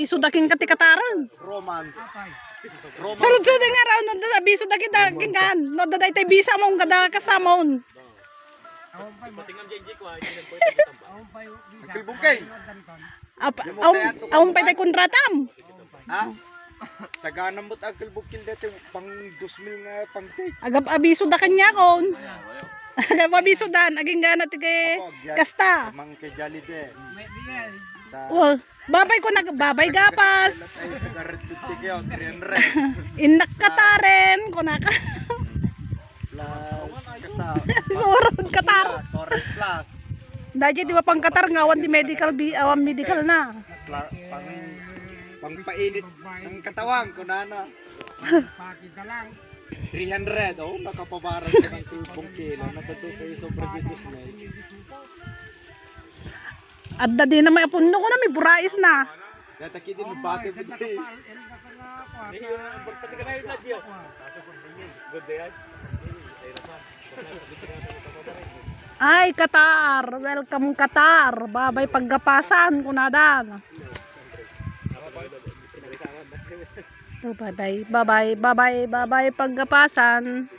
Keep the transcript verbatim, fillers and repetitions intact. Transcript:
Isu da kenka ti Qatar. Romance. Romance. Saludsod nga raw, no, adda abiso da kita, kenka. No, adda daytay visa mo, kada kasamon. Uncle Bukay. Ap-, Di mo aum-, kaya to aum pay tay kontratam. Ha? Sagana mo't Uncle Bukil dati, pang dos mil nga pang take. Agap-abiso da kaniakon. Agap-abiso dan, aging gana ti kay Apo, agyan. Kasta. Mang kay Jollibee. Sa Well, babay ko na, babay gapas. Ay, sa Garrett fifty kayo, three hundred. Innak Kataren, kunaka. Plus, kasa, Surod Qatar. Torres Plus. Dahil di ba pang Qatar nga, awan di medical, bi-, awan medical na. Pla-, pang, pangpainit ng katawan, kunana. Pakita lang. Three hundred, oh, nakapabaran ka ng tulpong kilo. Natuto kayo sobra dito sa Adda di na may apunno ko na, may burais na. Data kidi, bati mo di. Ay, Qatar. Welcome, Qatar. Babay paggapasan, kunadan. Oh, bye-bye, bye-bye, bye-bye, bye-bye, paggapasan.